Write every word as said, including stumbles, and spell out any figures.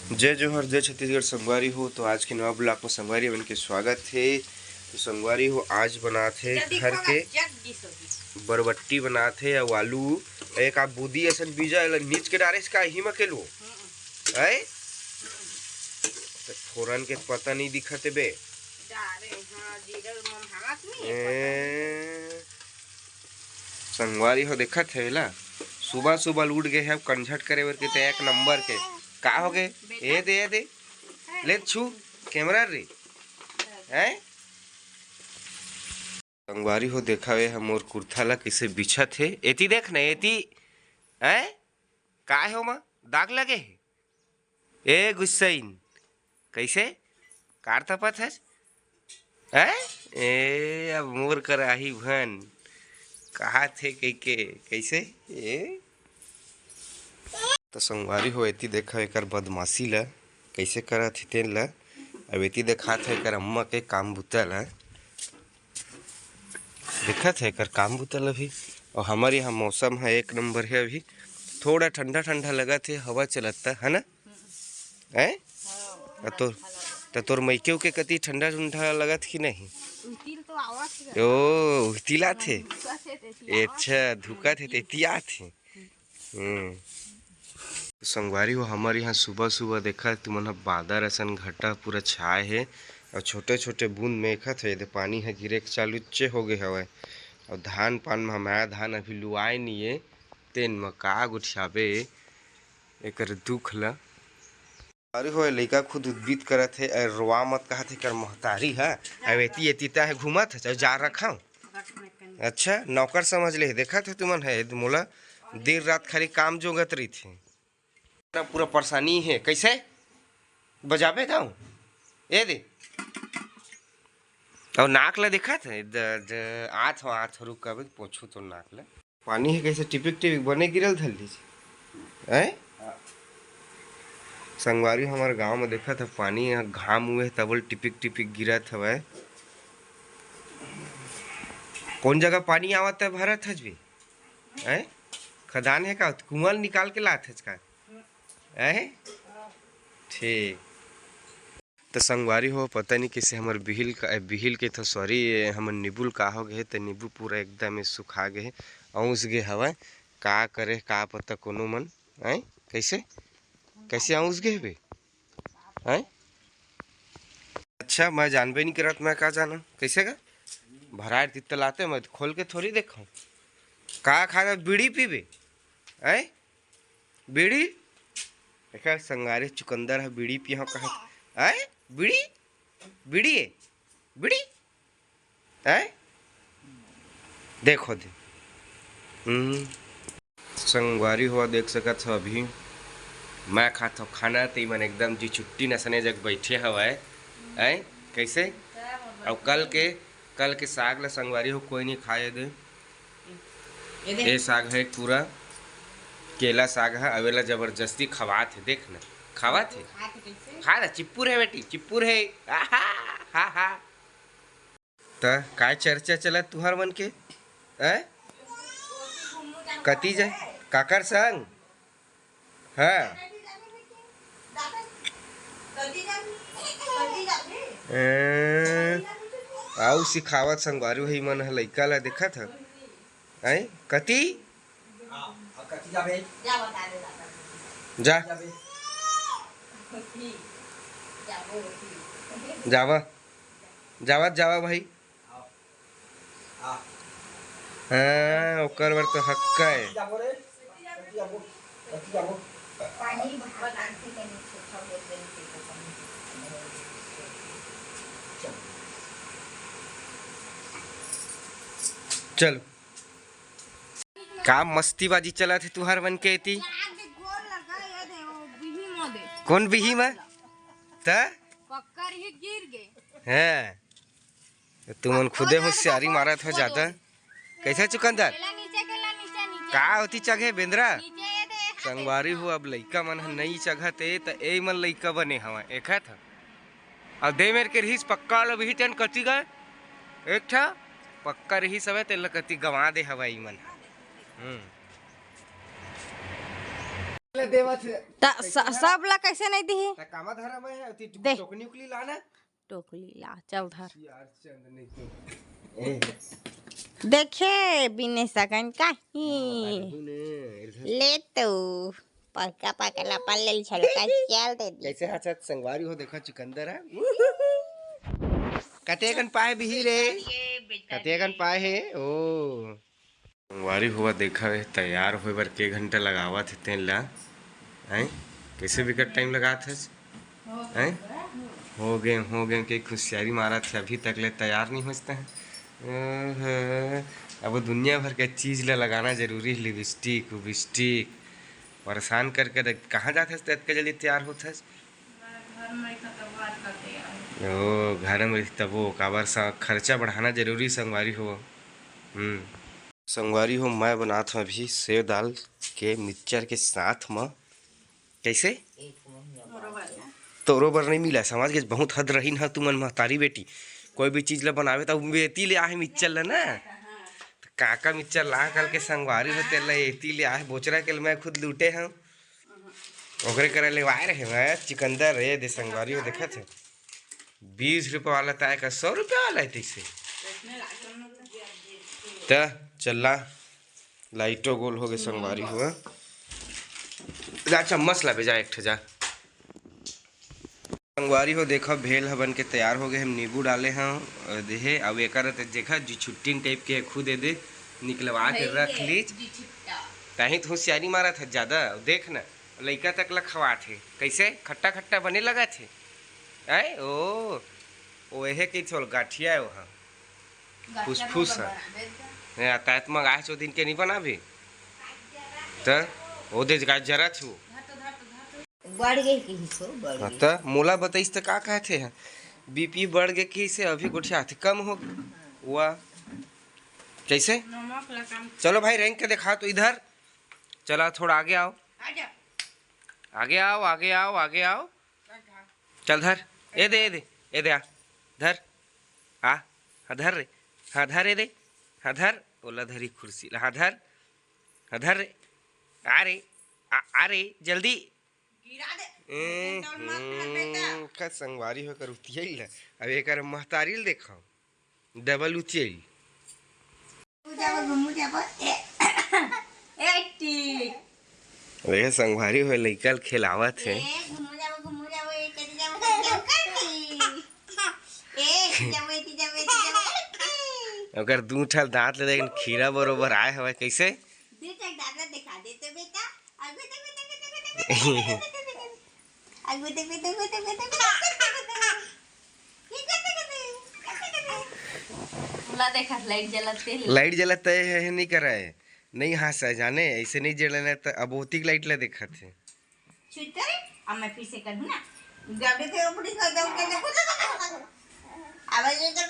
जय जोहार, जय छत्तीसगढ़ संगवारी हो। तो आज के नवा vlog में संगवारी मन के स्वागत हे। तो संगवारी हो, आज बनात हे घर के बरबट्टी बनात हे अउ आलू। एक आप बूदी असन बीजा एला नीच के डारेस का ही म केलू? है? त फोरन के पता नहीं दिखत हे बे। डारे, हाँ, जीरा मन हाथ नहीं, पता नहीं। ए, संगवारी हो देखत हे ला, सुबह सुबह उठ गे हे, अब कंझट करे बर के ते एक नंबर के। का हो गे? बेटा। ए दे, ए दे। ले छू, कैमरा रे। हैं? संगवारी हो देखा, ए ह मोर कुर्ता ला कइसे बिछत हे। एती देख ना, एती। हैं? काय हो माँ? दाग लगे हे? ए गुस्सैन, कइसे? कार तपत हस? हैं? ए, अब मोर कर आही भन। कहात हे कहिके, कइसे? ए? त संगवारी हो, एती देखा एकर बदमाशी ला, कइसे करत हे तेन ला। अब एती देखात हे एकर अम्मा के काम बुता ला। देखत हे एकर काम बुता ला भी। अउ हमर यहाँ मौसम ह एक नंबर हे अभी। थोड़ा ठंडा ठंडा लगत हे, हवा चलत हे, है ना? हैं? त तोर, त तोर मइके उके कती ठंडा ठंडा लगत कि नहीं? उतिल तो आवत हे। ओ, उतिल आत हे। धुकत हे तेती ए, आवत अच्छा, हे। धुकत हे तेती आत हे। हम्म। संगवारी हो, हमर यहाँ सुबह सुबह देखा तुमन ह बादर असन घटा पूरा छाए हे अउ छोटे छोटे बूंद मेखत हे। एदे पानी ह गिरे के चालूचे हो गे हवय अउ धान पान म हमारा धान अभी लुआए नहीं हे, तेन म का गोठियाबे एकर दुख ल। अरे होए, लइका खुद उद्बीत करत हे, अरे रोवा मत कहत हे कर महतारी ह। अब एती एती तैं घूमत हे, जा रखव। अच्छा, नौकर समझ ले, देखत हे तुमन हे, मोला दिन रात खाली काम जोगत रहिथे। पूरा परेशानी हे, कइसे बजाबे गाँव? ए दे। अउ नाक ल देखत हे, द, द, आत हो, आत हो, रुक, अबे पोछू तो नाक ल। पानी हे कइसे टिपिक टिपिक बने गिरल धर लीजिए, हैं? संगवारी हमर गांव में देखत ह, पानी ह घाम हुए हे, तबल टिपिक टिपिक गिरत हवय। कौन जगह पानी आवत है भरत हज भी, हैं? खदान है का? कुआं निकाल के लात हज का, हैं? ठीक। त संगवारी हो, पता नहीं कइसे हमर बिहिल का, ए, बिहिल के तो सॉरी, ए, हमर नीबू ल का हो गे हे, त नीबू पूरा एकदम ए सुखा गे हे, औंस गे हवय। का करे, का पता कोनो मन, हैं? कइसे, कइसे औंस गे हे बे, हैं? अच्छा, मैं जानबे नहीं करत, मैं का जाना, कइसे का? भराए तित्तल आते, मैं खोल के थोड़ी देखूं। का खाना, बीड़ी पीबे, हैं? बीड़ी? एकर संगारी चुकंदर ह, बीड़ी पियो कहत। आय? बीड़ी? बीड़ी ए? बीड़ी? आय? देखो दे। हम्म। संगवारी हो देख सकत हो अभी मैं खात हो खाना, ते मन एकदम जी छुट्टी नसने जग बैठे हवय। आय? कइसे? अउ कल के, कल के साग ल संगवारी हो कोई नहीं खाए दे। ए दे। ए साग हे पूरा केला साग हे, अवेला जबरदस्ती खवात हे, देख न, खवात हे। खात हे कइसे? खा ना, चिप्पुर हे बेटी, चिप्पुर हे। आहा, हा, हा। त काय चर्चा चलत तुहर मन के? हैं? कती जा? काकर संग? हाँ। ए, आऊ सिखावत संगवारी भाई मन ह लइका ला देखत ह। हैं? कती? जा। जावा। जावत जावा भाई। हाँ, ओकर बर तो हक्का है। चल, का मस्तीबाजी चलत हे तुहर मन के एती? कौन बिही म? त? पक्का रही गिर गे। हैं। तुमन खुदे होशियारी मारत हो ज्यादा। कैसे चुकंदर? का होती चघे बेंदरा? संगवारी हो, अब लइका मन ह नई चघत ए, त ए मन लइका बने हवय, एकत ह। अब दे मेर के रहिस पक्का वाला बिही तेन कति गए? एक ठा पक्का रहिस हवय, तेला कति गंवा दे हवय ई मन ह। हम्म। ले देवत हे। त स-, सब ला कैसे नहीं दिही? त कामा धरा मैं है, ती दे। टोकनी उकली लाना। टोकली ला, चल धर। यार चंद नहीं तो। ए। देखे बिने सगन काहे। हाँ, अरे ने, इधर। ले तो। पक्का पक्का ला पल ले छलका चल दे दी। कैसे हाथ साथ संगवारी हो, देखो चुकंदर है। कतेकन पाए बिही रे? कतेकन पाए हे? ओ। संगवारी हो देखा, तैयार होए बर के घंटा लगावत हे तेन ला, हैं? कैसे बिकट टाइम लगात हस, हैं? हो गे, हो गे, के खुशियारी मारत हे, अभी तक ले तैयार नहीं होचते हैं। अह, अब दुनिया भर के चीज ला लगाना जरूरी है, लिपस्टिक उबिस्टिक, परेशान करके रख। कहाँ जात हस त अतका जल्दी तैयार होत हस? घर में ही तो त्योहार का तैयार। ओ, घर में रही तबो, काबर सा खर्चा बढ़ाना जरूरी, संगवारी हो। हम्म। संगवारी हो, मैं बनात हूँ अभी सेव दाल के मिक्सचर के साथ म। कैसे? तोरो बर नहीं मिला, समझ गे, बहुत हद रहीन ह तुमन महतारी बेटी। कोई भी चीज ला बनावे त बेटी ले आहे मिक्सचर ला ना। त काका मिक्सचर ला कल के संगवारी हो तेला एती ले आहे बोचरा के ल मैं खुद लूटे हूँ। ओकरे करा लेवाए रहे मैं चिकंदर रे दे संगवारी हो देखत हे। बीस रुपया वाला ताय का सौ रुपया वाला है तैसे। त चल्ला लाइटो गोल हो गए संगवारी हो। जा चम्मच ला बे जा एक ठो जा। संगवारी हो देखो भेल ह बन के तैयार हो गए, हम नींबू डाले हैं देहे। अब एकर त देखा जी छुट्टी टाइप के खुद दे दे निकलवा के रख लीच। ताही तो होशियारी मारा था ज्यादा। देख ना लइका तक ला खवात हे, कैसे खट्टा खट्टा बने लगा थे। आय ओ, ओ एहे के छोल गाठिया है वहाँ। फुसफुस है। तायत मंगाए चो दिन के नहीं बनाबे। त ओ दे गाय जरा छू। बढ़ गई कि ही सो बढ़ हाँ, गई। त मोला बताइस त का कहथे ह? बीपी बढ़ गए कि से अभी गोठिया थे कम हो गए। वाह। कैसे? नमक ला कम। चलो भाई रेंग के दिखा तो इधर। चला थोड़ा आगे आओ। आजा। आगे आओ, आगे आओ, आगे आओ। चल धर। ए दे, ए दे, ए दे आ। धर। आ। हाँ धर रे। हाँ धर ए दे। हाँ धर। ओला धरी कुर्सी ला। हाँ धर। हाँ धर रे। आ रे। आ, आ रे, जल्दी। गिरा दे। ए, दौड़ मार, हम्म, बेटा। का संगवारी हो कर उतियाई ला। अब एकर महतारी ल देखो। डबल उतियाई। घूमू जाबो, घूमू जाबो। ए, ए, टी। देखे संगवारी हो लइका ल खेलावत हे। ए, घूमू जाबो, घूमू जाबो, ए, चली जाबो, चली जाबो, कर दी। ए, चली जाबो, ए, चली जाबो, ए, चली जाबो, कर दी। ओकर दू ठल दांत ले देख खीरा बरोबर आए हवय कैसे? दू ठल दांत ला दिखा दे तो बेटा। अगु दे, अगु दे, अगु दे, अगु दे। अगु दे, अगु दे, अगु दे, अगु दे। ये कर दे, कर दे। ला देखा, लाइट जलत तेल। लाइट जलत है, है, नहीं कर रहा है। नहीं हाँसा जाने, ऐसे नहीं जलना त अब ओतिक लाइट ला देखत हे। छुट करे, अब मैं फिर से करूँ ना। जब भी तेरे ऊपर इसका जब के देखो, अब ये जब